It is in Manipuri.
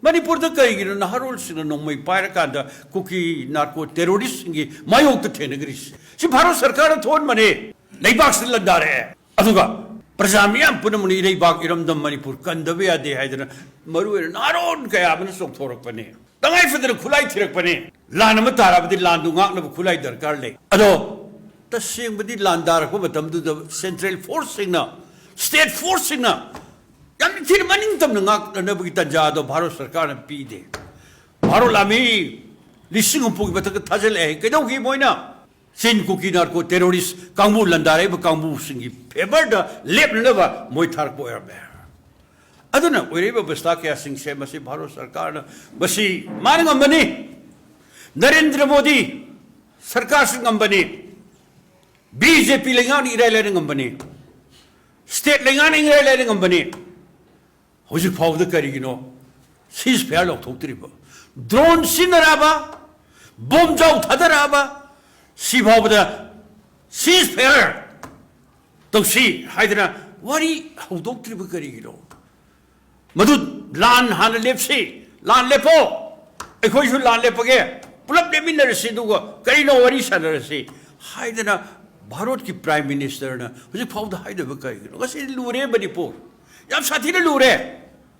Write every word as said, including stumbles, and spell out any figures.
ꯃꯅꯤꯄꯨꯔꯗ ꯀꯔꯤꯒꯤꯅꯣ ꯅꯍꯥꯔꯣꯜꯁꯤꯡꯅ ꯅꯣꯡꯃꯩ ꯄꯥꯏꯔꯀꯥꯟꯗ ꯀꯨꯀꯤ ꯅꯥꯔꯀꯣ ꯇꯦꯔꯣꯔꯤꯁꯁꯤꯡꯒꯤ ꯃꯥꯌꯣꯛꯇ ꯊꯦꯡꯅꯈ꯭ꯔꯤꯁꯤ? ꯁꯤ ꯚꯥꯔꯠ ꯁꯔꯀꯥꯔꯅ ꯊꯣꯛꯍꯟꯕꯅꯦ꯫ ꯂꯩꯕꯥꯛꯁꯤꯗ ꯂꯥꯟꯗꯥꯔꯛꯑꯦ꯫ ꯑꯗꯨꯒ ꯄ꯭ꯔꯖꯥ ꯃꯤꯌꯥꯝ ꯄꯨꯝꯅꯃꯛꯅ ꯏꯔꯩꯕꯥꯛ ꯏꯔꯝꯗꯝ ꯃꯅꯤꯄꯨꯔ ꯀꯟꯗꯕ ꯌꯥꯗꯦ ꯍꯥꯏꯗꯅ ꯃꯔꯨꯑꯣꯏꯅ ꯅꯍꯥꯔꯣꯜ ꯀꯌꯥ ꯑꯃꯅ ꯆꯣꯡꯊꯣꯔꯛꯄꯅꯦ꯫ ꯇꯉꯥꯏ ꯐꯗꯅ ꯈꯨꯠꯂꯥꯏ ꯊꯤꯔꯛꯄꯅꯦ꯫ ꯂꯥꯟ ꯑꯃ ꯇꯥꯔꯕꯗꯤ ꯂꯥꯟꯗꯨ ꯉꯥꯛꯅꯕ ꯈꯨꯠꯂꯥꯏ ꯗꯔꯀꯥꯔ ꯂꯩ꯫ ꯑꯗꯣ ꯇꯁꯦꯡꯕꯗꯤ ꯂꯥꯟꯗꯥꯔꯛꯄ ꯃꯇꯝꯗꯨꯗ ꯁꯦꯟꯇ꯭ꯔꯦꯜ ꯐꯣꯔꯁꯁꯤꯡꯅ, ꯁ꯭ꯇꯦꯠ ꯐꯣꯔꯁꯁꯤꯡꯅ ꯌꯥꯝ ꯊꯤꯅ ꯃꯅꯤꯡ ꯇꯝꯅ ꯉꯥꯛꯅꯅꯕꯒꯤ ꯇꯥꯟꯖꯥ ꯑꯗꯣ ꯚꯥꯔꯠ ꯁꯔꯀꯥꯔꯅ ꯄꯤꯗꯦ꯫ ꯚꯥꯔꯠ ꯂꯥꯟꯃꯤ ꯂꯤꯁꯤꯡ ꯍꯨꯝꯐꯨꯒꯤ ꯃꯊꯛꯇ ꯊꯥꯖꯤꯜꯂꯛꯑꯦ꯫ ꯀꯩꯗꯧꯈꯤ ꯃꯣꯏꯅ? ꯆꯤꯟ ꯀꯨꯀꯤ ꯅꯥꯔꯀꯣ ꯇꯦꯔꯣꯔꯤꯁ ꯀꯥꯡꯕꯨ, ꯂꯥꯟꯗꯥꯔꯛꯏꯕ ꯀꯥꯡꯕꯨꯁꯤꯡꯒꯤ ꯐꯦꯚꯔꯗ ꯂꯦꯞꯅꯅꯕ ꯃꯣꯏ ꯊꯥꯔꯛꯄ ꯑꯣꯏꯔꯝꯃꯦ꯫ ꯑꯗꯨꯅ ꯑꯣꯏꯔꯛꯏꯕ ꯑꯕꯁꯊꯥ ꯀꯌꯥꯁꯤꯡꯁꯦ ꯃꯁꯤ ꯚꯥꯔꯠ ꯁꯔꯀꯥꯔꯅ, ꯃꯁꯤ ꯃꯥꯅ ꯉꯝꯕꯅꯤ꯫ ꯅꯔꯦꯟꯗ꯭ꯔ ꯃꯣꯗꯤ ꯁꯔꯀꯥꯔꯁꯨ ꯉꯝꯕꯅꯤ꯫ ꯕꯤ ꯖꯦ ꯄꯤ ꯂꯩꯉꯥꯛꯅ ꯏꯔꯥꯏ ꯂꯥꯏꯅ ꯉꯝꯕꯅꯤ꯫ ꯁ꯭ꯇꯦꯠ ꯂꯩꯉꯥꯛꯅ ꯏꯔꯥꯏ ꯂꯥꯏꯅ ꯉꯝꯕꯅꯤ꯫ ꯍꯧꯖꯤꯛ ꯐꯥꯎꯕꯗ ꯀꯔꯤꯒꯤꯅꯣ ꯁꯤꯖ ꯐꯌꯥꯔ ꯂꯧꯊꯣꯛꯇ꯭ꯔꯤꯕ? ꯗ꯭ꯔꯣꯟ ꯁꯤꯖꯤꯟꯅꯔꯛꯑꯕ, ꯕꯣꯝ ꯖꯥꯎ ꯊꯥꯗꯔꯛꯑꯕ, ꯁꯤ ꯐꯥꯎꯕꯗ ꯁꯤꯖ ꯐꯌꯥꯔ ꯇꯧꯁꯤ ꯍꯥꯏꯗꯅ ꯋꯥꯔꯤ ꯍꯧꯗꯣꯛꯇ꯭ꯔꯤꯕ ꯀꯔꯤꯒꯤꯅꯣ? ꯃꯗꯨ ꯂꯥꯟ ꯍꯥꯟꯅ ꯂꯦꯞꯁꯤ, ꯂꯥꯟ ꯂꯦꯞꯄꯣ, ꯑꯩꯈꯣꯏꯁꯨ ꯂꯥꯟ ꯂꯦꯞꯄꯒꯦ, ꯄꯨꯂꯞ ꯂꯦꯞꯃꯤꯟꯅꯔꯁꯤ, ꯑꯗꯨꯒ ꯀꯔꯤꯅꯣ ꯋꯥꯔꯤ ꯁꯥꯟꯅꯔꯁꯤ ꯍꯥꯏꯗꯅ ꯚꯥꯔꯠꯀꯤ ꯄ꯭ꯔꯥꯏꯝ ꯃꯤꯅꯤꯁꯇꯔꯅ ꯍꯧꯖꯤꯛ ꯐꯥꯎꯗ ꯍꯥꯏꯗꯕ ꯀꯔꯤꯒꯤꯅꯣ? ꯉꯁꯤꯗꯤ ꯂꯨꯔꯦ ꯃꯅꯤꯄꯨꯔ, ꯌꯥꯝ ꯁꯥꯊꯤꯅ ꯂꯨꯔꯦ꯫